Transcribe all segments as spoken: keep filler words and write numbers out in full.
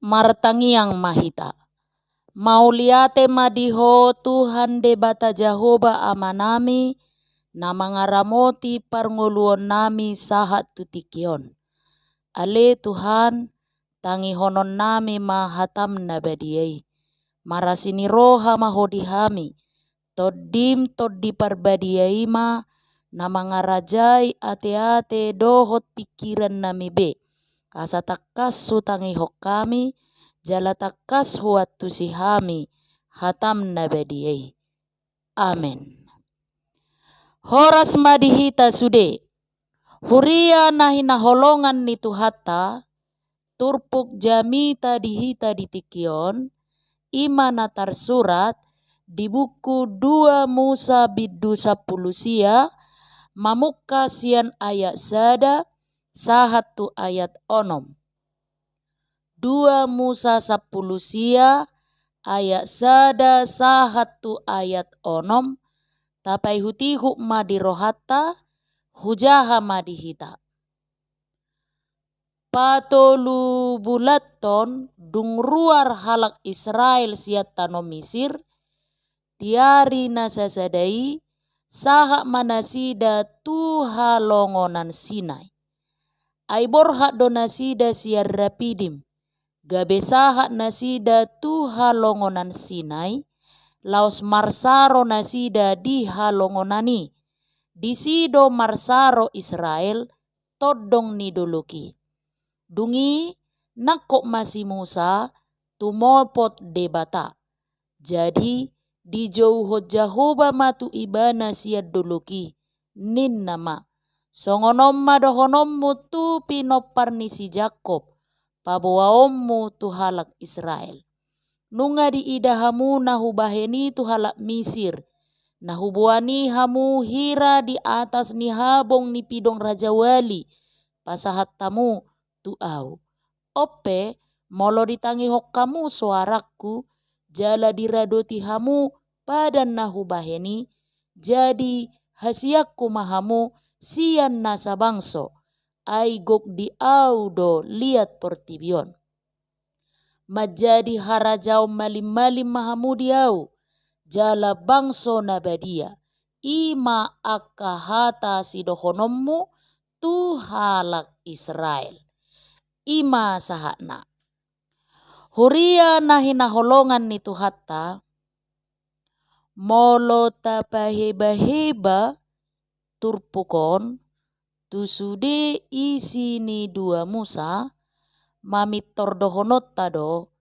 Martangiang ma hita. Mauliate ma di Ho Tuhan Debata Jahowa Amanami, na mangaramoti parngoluonnami sahat tu tingki on. Ale Tuhan, tangihononnami ma hataM na badia i. Marasi ni roha ma Ho di hami, TondiM Tondi Parbadia i ma na mangarajai ateate dohot pingkirannami be, asa tangkas hutangihon hami, jala tangkas huantusi hami hataM na badia i. Amen. Horas ma di hita sude. Huria na hinaholongan ni Tuhanta, turpuk jamita di hita di tingki on, i ma na tarsurat di buku dua Musa bindu sampulu sia, mamungka sian ayat sada sahat tu ayat onom. Dua Musa sampulu sia, ayat sada sahat tu ayat onom, tapaihutihut ma di rohanta, hujaha ma di hita. Patolu bulan ton dung ruar halak Israel sian tano Misir, di ari na sasada i, sahat ma nasida tu halongonan Sinai. Ai borhat do nasida sian Rapidim, gabe sahat nasida tu halongonan Sinai, laos marsaro nasida di halongonan i. Disi do marsaro Israel, tondong ni dolok i. Dung i nangkok ma si Musa tumopot Debata. Jadi dijouhon Jahowa ma tu ibana sian dolok i, ninna ma: Songon on ma dohononmu tu pinompar ni si Jakkob, paboaonmu tu halak Israel. Nunga diida hamu na hubahen i tu halak Misir, na huboan i hamu hira di atas ni habong ni pidong rajawali, pasahat hamu tu ahu. On pe, molo ditangihon hamu soarangku, jala diradoti hamu padan na hubahen i, jadi hasianku ma hamu sian nasa bangso, ai gok di ahu do liat portibi on. Manjadi harajaon malimmalim ma hamu di ahu, jala bangso na badia, i ma angka hata sidohononmu tu halak Israel. I ma sahatna. Huria na hinaholongan ni Tuhanta, molo tapahebaheba turpuk on tu sude isi ni dua Musa, mamintor dohononta do,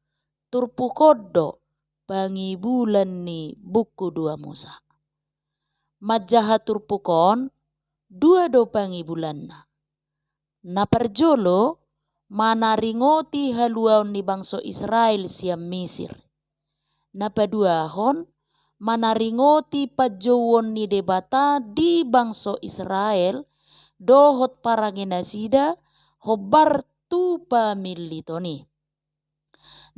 turpuk on do pangibulan ni buku dua Musa. Manjaha turpuk on, dua do pangibulanna. Na parjolo, manaringoti haluaon ni bangso Israel sian Misir. Na paduahon, manaringoti panjouon ni Debata di bangso Israel dohot parange nasida hombar tu pamilliton i.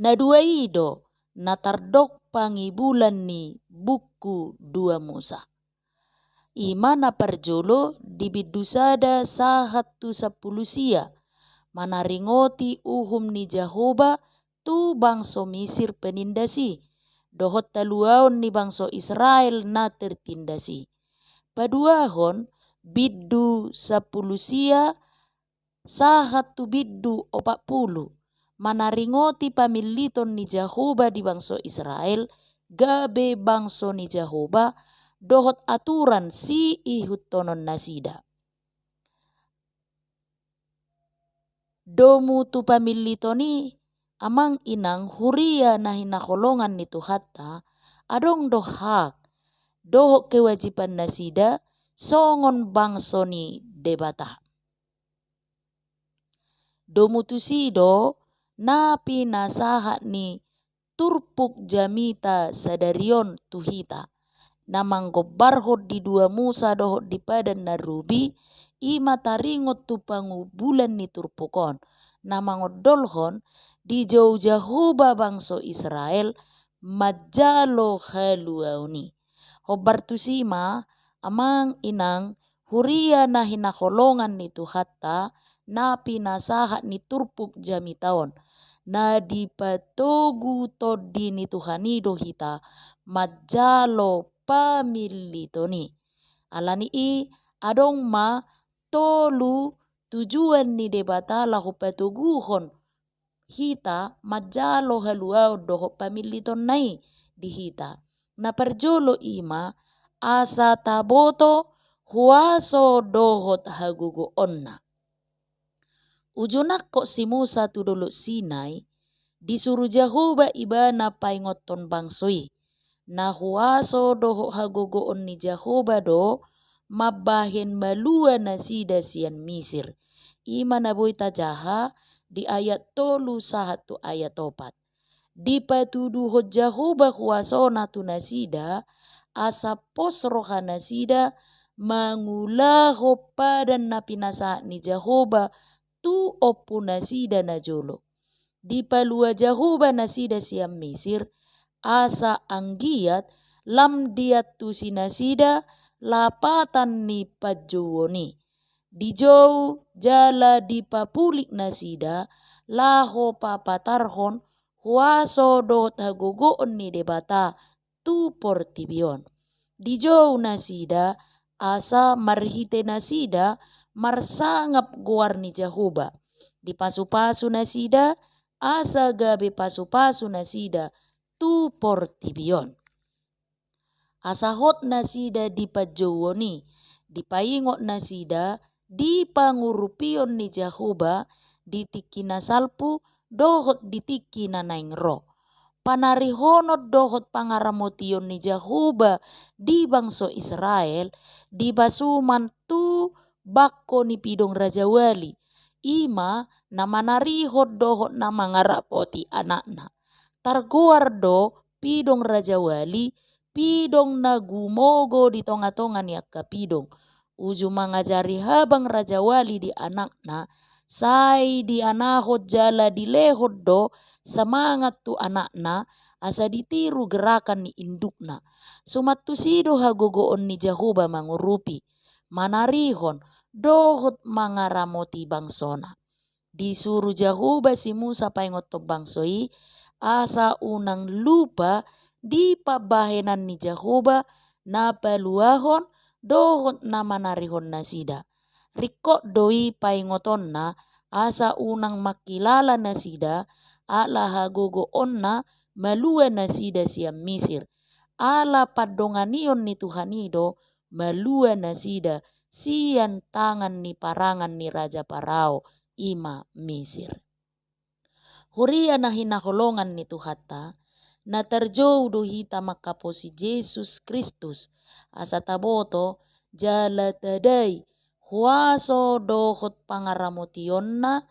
Na dua i do na tardok pangibulan ni buku dua Musa. I ma na parjolo di bindu sada sahat tu sampulu sia, manaringoti uhum ni Jahowa tu bangso Misir penindas i, dohot haluaon ni bangso Israel na tertindas i. Paduahon, bindu sampulu sia sahat tu bindu opat pulu, manaringoti pamilliton ni Jahowa di bangso Israel, gabe bangso ni Jahowa, dohot aturan siihuthononnasida. Domu tu pamilliton i, amang inang huria na hinaholongan ni Tuhanta, adong do hak dohot kewajibannasida songon bangso ni Debata. Domu tusi do na pinasahat ni turpuk jamita sadari on tu hita, na manggombarhon di dua Musa dohot di Padan na Robi, i ma taringot tu pangibulan ni turpuk on, na mangondolhon dijou Jahowa bangso Israel manjalo haluaon i. Hombar tusi ma, amang inang huria na hinaholongan ni Tuhanta, na pinasahat ni turpuk jamita on, na dipatogu Tondi ni Tuhan i do hita manjalo pamilliton i. Ala ni i adong ma tolu tujuan ni Debata laho patoguhon hita manjalo haluaon dohot pamillitonna i di hita. Na parjolo i ma asa taboto huaso dohot hagogoonna. Uju nangkok si Musa tu dolok Sinai, disuru Jahowa ibana paingothon bangso i. Na huaso dohot hagogoon ni Jahowa do mambahen malua nasida sian Misir. I ma na boi tajaha di ayat tolu sahat tu ayat opat. Dipatuduhon Jahowa huasona tu nasida, asa pos roha nasida mangulahon padan na pinasahat ni Jahowa tu ompu nasida na jolo. Dipalua Jahowa nasida sian Misir, asa anggiat lam diantusi nasida lapatan ni panjouon i. Dijou jala dipapulik nasida laho papatarhon huaso dohot hagogoon ni Debata tu portibi on. Dijou nasida asa marhite nasida marsangap goar ni Jahowa. Dipasupasu nasida asa gabe pasupasu nasida tu portibi on. Asa hot nasida di panjouon i, dipaingot nasida di pangurupion ni Jahowa di tingki na salpu dohot di tingki na naeng ro. Panarihonon dohot pangaramotion ni Jahowa di bangso Israel dipasuman tu bangko ni pidong rajawali, i ma na manarihon dohot na mangaramoti anakna. Targoar do pidong rajawali, pidong na gumogo di tongatonga ni angka pidong. Uju mangajari habang rajawali di anakna, sai dianahon jala dilehon do samangat tu anakna, asa ditiru gerakan ni indukna. Suman tusi do hagogoon ni Jahowa mangurupi, manarihon, dohot mangaramoti bangsona. Disuru Jahowa si Musa paingothon bangso i, asa unang lupa di pambahenan ni Jahowa na paluahon dohot na manarihon nasida. Ringkot do i paingotonna, asa unang mangkilala nasida ala hagogoonna malua nasida sian Misir. Ala pandonganion ni Tuhan i do malua nasida sian tangan ni parangan ni raja Parao, i ma Misir. Huria na hinaholongan ni Tuhanta, na tarjou do hita mangkaposi Jesus Kristus, asa taboto jala tadai huaso dohot pangaramotionna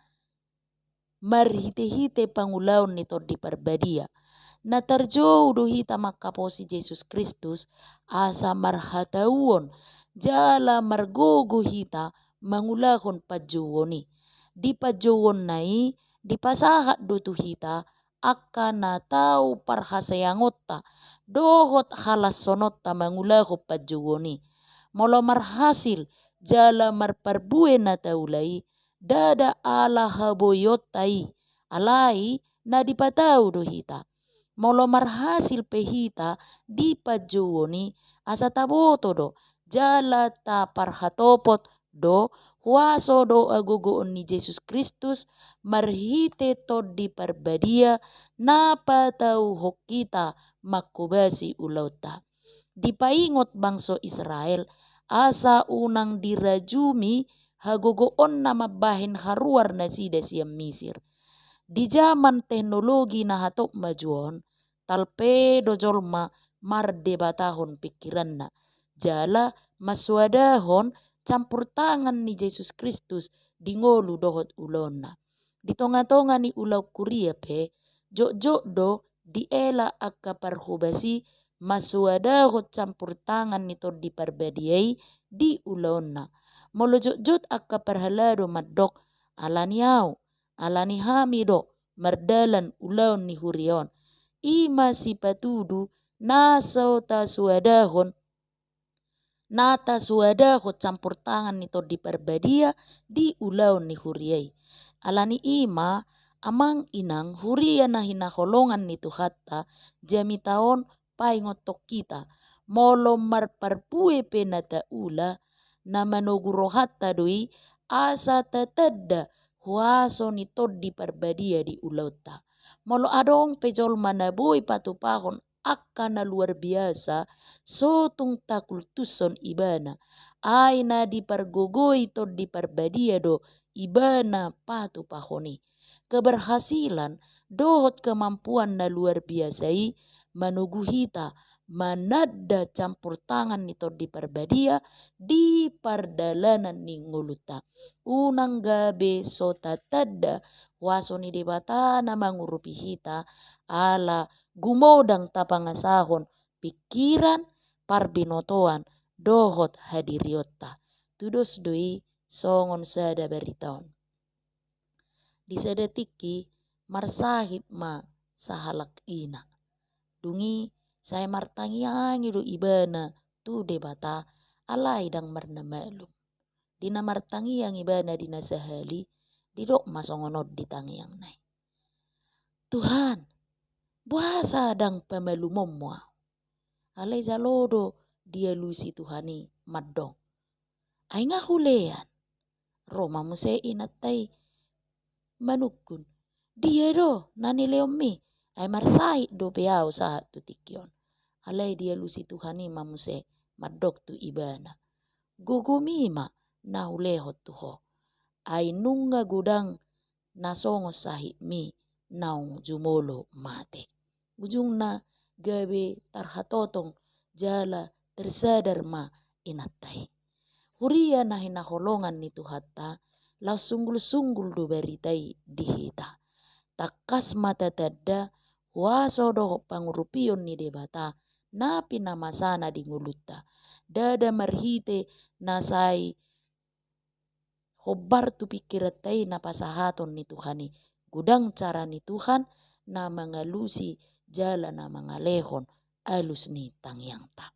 marhitehite pangulaon ni Tondi Parbadia. Na tarjou do hita mangkaposi Jesus Kristus, asa marhatauon jala margogo hita mangulahon panjouon i. Di panjouonna i dipasahat do tu hita angka na tau parhaseangonta dohot halashononta mangulahon panjouon i. Molo marhasil jala marparbue na taula i, ndada ala haboionta i, alai na dipatau do hita. Molo marhasil pe hita di panjouon i, asa taboto do jala taparhatopot do huaso dohot hagogoon ni Jesus Kristus marhite Tondi Parbadia na patauhon hita manghobasi ulaonta. Dipaingot bangso Israel asa unang dirajumi hagogoonna mambahen haruar nasida sian Misir. Di jaman teknologi na hatop maju on, talpe do jolma mardebatahon pingkiranna jala mansoadahon campur tangan ni Jesus Kristus di ngolu dohot ulaonna. Di tongatonga ni ulaon huria pe, jotjot do diela angka parhobas i mansoadahon campur tangan ni Tondi Parbadia i di ulaonna. Molo jotjot angka parhalado mandok, ala ni au, ala ni hami do mardalan ulaon ni huria on. I ma sipatudu na so tasoadahon, na tasoadahon campur tangan ni Tondi Parbadia di ulaon ni huria i. Ala ni i ma Amang inang huria na hinaholongan ni Tuhanta, jamita on paingothon hita, molo marparbue pe na taula, na manogu rohanta do i, asa tatanda huaso ni Tondi Parbadia di ulaonta. Molo adong pe jolma na boi patupahon angka na luar biasa, so tung takultushon ibana. Ai na dipargogoi Tondi Parbadia do ibana patupahon i. Keberhasilan dohot kemampuan na luar biasa i manogu hita mananda campur tangan ni Tondi Parbadia di pardalanan ni ngolunta. Unang gabe so tatanda huaso ni Debata na mangurupi hita, ala gumodang tapangasahon pingkiran, parbinotoan, dohot hadirionta. Tudos do i songon sada barita on. Di sada tingki marsahit ma sahalak ina. Dung i sai martangiangi do ibana tu Debata, alai ndang marna malum. Di na martangiang ibana di na sahali, didok ma songon on di tangiangna i: Tuhan, boasa ndang pamalumonmu ahu? Alai jalo do dialusi Tuhan i mandok: Ai nga hulean? Ro ma muse inanta i manungkun: Dia do na nileonmi? Ai marsahit dope ahu sahat tu tingki on. Alai dialusi Tuhan i ma muse mandok tu ibana: Gogomi ma na hulehon tu ho. Ai nunga godang na songon sahitmi naung jumolo mate. Ujungna gabe tarhatotong jala tersadar ma inanta i. Huria na hinaholongan ni Tuhanta, laos sunggul-sunggul do barita i di hita. Tangkas ma tatanda huaso dohot pangurupion ni Debata na pinamasana di ngolunta. Ndada marhite na sai hombar tu pingkiranta i na pasahaton ni Tuhan i. Godang cara ni Tuhan na mangalusi jala na mangalehon alus ni tangiangta.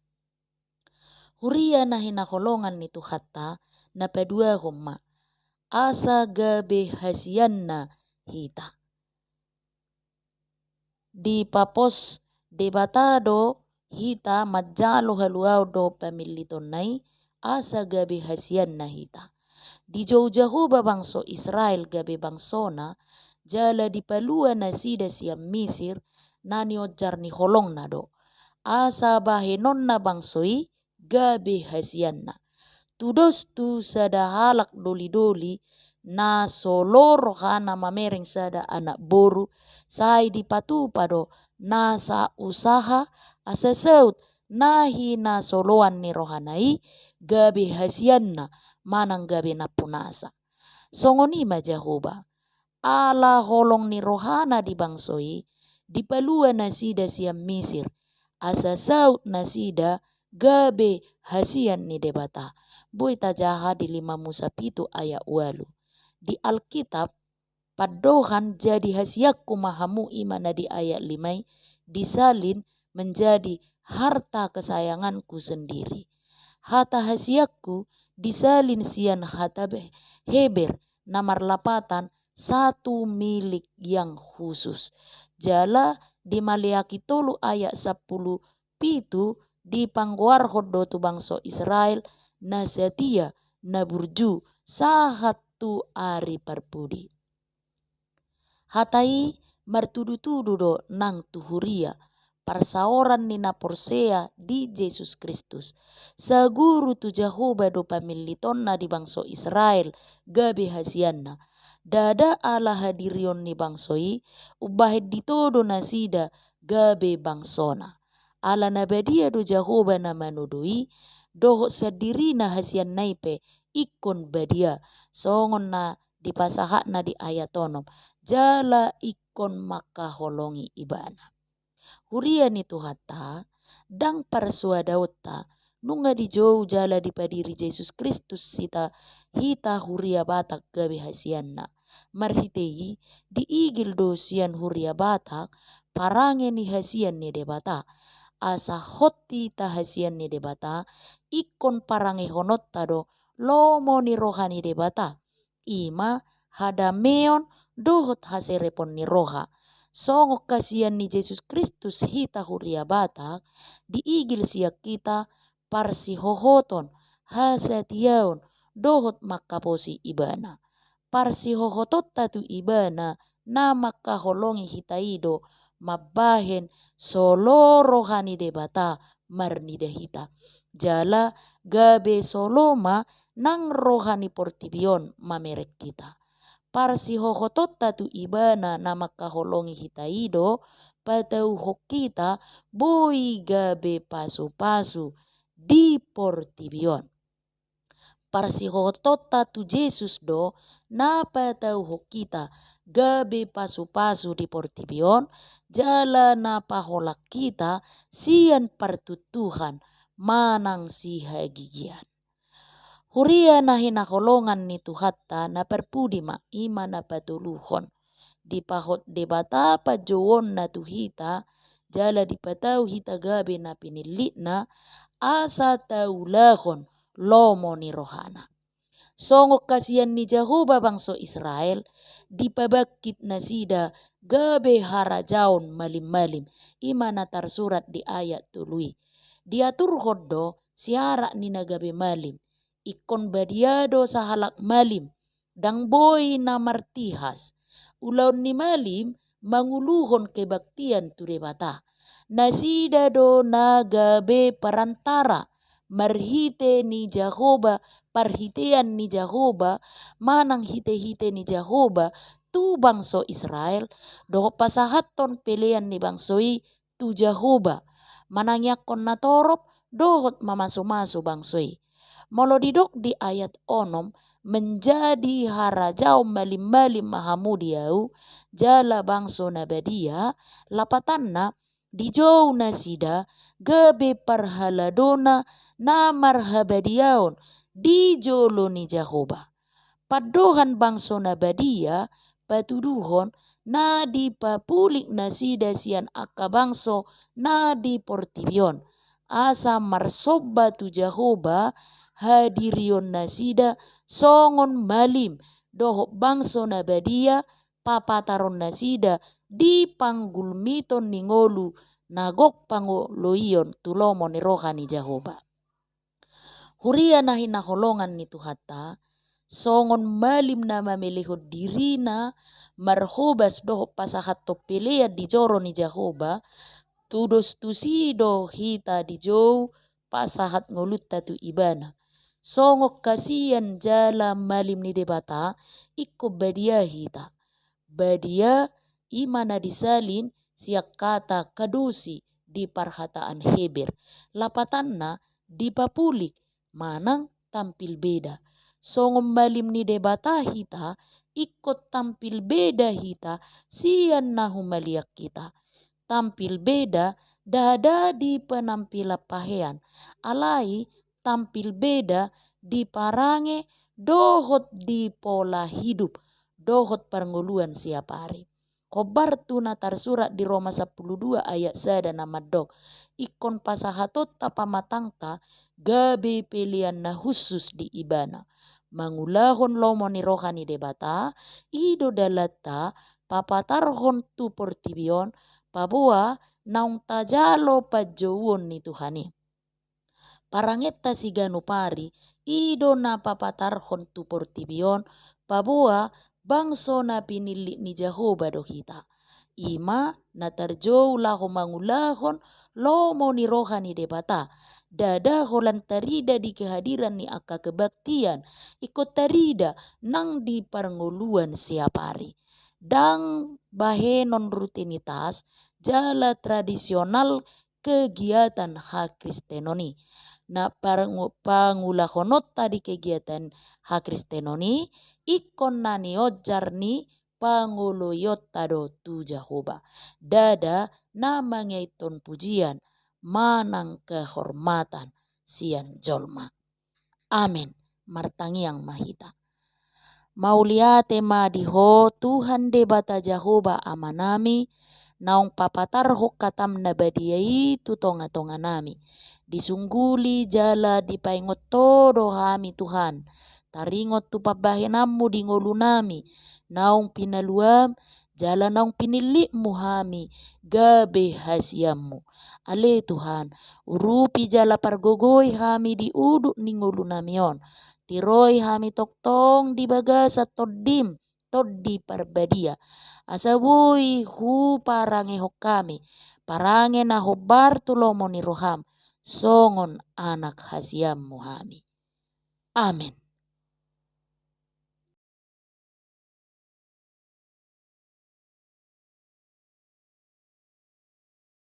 Huria na hinaholongan ni Tuhanta, na paduahon ma, asa gabe hasianna hita. Dipapos Debata do hita manjalo haluaon dohot pamillitonna i, asa gabe hasianna hita. Dijou Jahowa bangso Israel gabe bangsona, jala dipalua nasida sian Misir, na nionjar ni holongna do, asa bahenonna bangso i gabe hasianna. Tudos tu sada halak doli-doli, na so olo rohana mamereng sada anak boru, sai dipatupa do nasa usaha, asa saut na hinasoloan ni rohana i gabe hasianna manang gabe nampunasa. Songon i ma Jahowa, ala holong ni rohana di bangso i, dipalua nasida sian Misir, asa saut nasida gabe hasian ni Debata. Boi tajaha di lima Musa pitu ayat ualu. Di Alkitab, pandohan jadi hasianku ma hamu, i ma na di ayat lima i, disalin menjadi harta kesayanganku sendiri. Hata hasianku disalin sian hata Be-, Heber na marlapatan satu milik yang khusus. Jala di Maleaki tolu ayat sampulu pitu, dipanggoarhon do tu bangso Israel na satia, na burju, sahat tu ari parpudi. Hata i martudu-tudu do nang tu huria, parsaoran ni na porsea di Jesus Kristus. Saguru tu Jahowa do pamillitonna di bangso Israel gabe hasianna. Ndada ala hadirion ni bangso i, umbahen ditodo nasida gabe bangsona. Ala na badia do Jahowa na manodo i, dohot sandirina hasianna i pe ingkon badia, songon na dipasahatna di ayat onom, jala ingkon mangkaholongi ibana. Huria ni Tuhanta, ndang parsoadaonta, nunga dijou jala dipadiri Jesus Kristus hita, hita huria Batak gabe hasianna. Marhite i, diigil do sian huria Batak parange ni hasian ni Debata. Asa hot hita hasian ni Debata, ingkon parangehononta do lomo ni roha ni Debata, i ma hadameon dohot haserepon ni roha. Songon hasian ni Jesus Kristus hita huria Batak, diigil sian hita parsihohoton, hasatiaon, dohot mangkaposi Ibana. Parsihohotonta tu Ibana na mangkaholongi hita i do mambahen solo roha ni Debata marnida hita. Jala gabe solo ma nang roha ni portibi on mamereng hita. Parsihohotonta tu Ibana na mangkaholongi hita i do patauhon hita boi gabe pasupasu di portibi on. Parsihohotonta tu Jesus do na patauhon hita gabe pasupasu di portibi on, jala na paholang hita sian partuntuhan manang sihagigian. Huria na hinaholongan ni Tuhanta, na parpudi ma, i ma na patoluhon. Dipahot Debata panjouonna tu hita, jala dipatau hita gabe na pinillitna, asa taulahon lomo ni rohana. Songon hasian ni Jahowa bangso Israel, dipabangkit nasida gabe harajaon malim-malim, i ma na tarsurat di ayat tolu i. Diaturhon do siarak ni na gabe malim, ingkon badia do sahalak malim, ndang boi na martihas. Ulaon ni malim manguluhon kebaktian tu Debata. Nasida do na gabe perantara marhite ni Jahowa, parhitean ni Jahowa, manang hite-hite ni Jahowa tu bangso Israel, dohot pasahathon pelean ni bangso i tu Jahowa, manangiangkon na torop dohot mamasu-masu bangso i. Molo didok di ayat onom, menjadi harajaon malim-malim ma hamu di ahu, jala bangso na badia, lapatanna, dijou nasida gabe parhaladona na marhabadiaon di jolo ni Jahowa. Pandohan bangso na badia patuduhon na dipapulik nasida sian angka bangso na di portibi on, asa marsomba tu Jahowa hadirion nasida songon malim, dohot bangso na badia papataron nasida di panggulmiton ni ngolu na gok pangoloion tu lomo ni roha ni Jahowa. Huria na hinaholongan ni Tuhanta, songon malim na mamelehon dirina marhobas dohot pasahathon pelean di joro ni Jahowa, tudos tusi do hita dijou pasahat ngolunta tu Ibana. Songon hasian jala malim ni Debata, ingkon badia hita. Badia i ma na disalin sian kata kadosi di parhataan Heber. Lapatanna dipapulik manang tampil beda. Songon malim ni Debata hita, ingkon tampil beda hita sian na humaliang hita. Tampil beda ndada di penampilan pahean, alai tampil beda di parange dohot di pola hidup, dohot parngoluan siap ari. Hombar tu na tarsurat di Roma sampulu dua ayat sada na mandok, ingkon pasahatonta pamatangta gabe pelean na hushus di Ibana. Mangulahon lomo ni roha ni Debata, i do dalanta papatarhon tu portibi on, paboa naung tajalo panjouon ni Tuhan i. Parangenta siganup ari, i do na papatarhon tu portibi on, paboa bangso na pinillit ni Jahowa do hita. I ma na tarjou laho mangulahon lomo ni roha ni Debata, ndada holan tarida di kehadiran ni angka kebaktian, ingkon tarida nang di parngoluan siap ari. Ndang bahenon rutinitas jala tradisional kegiatan hakristenon i. Na parngu-, pangulahononta di kegiatan hakristenon i, ingkon na nionjar ni pangoloionta do tu Jahowa. Ndada na mangiaithon pujian manang kehormatan sian jolma. Amen. Martangiang ma hita. Mauliate ma di Ho Tuhan Debata Jahowa Amanami, naung papatarhon hatam na badia i tu tonga-tonganami. Disungguli jala dipaingot Ho do hami Tuhan. Taringot tu pambahenanmu di ngolunami, naung pinaluam, jala naung pinillitmu hami gabe hasianmu. Ale Tuhan, urupi jala pargogoi hami di udut ni ngolunami on. Tiroi hami tongtong di bagasan Tondim, Tondi Parbadia. Asa boi huparangehon hami parange na hombar tu lomo ni roham, songon anak hasianmu hami. Amen.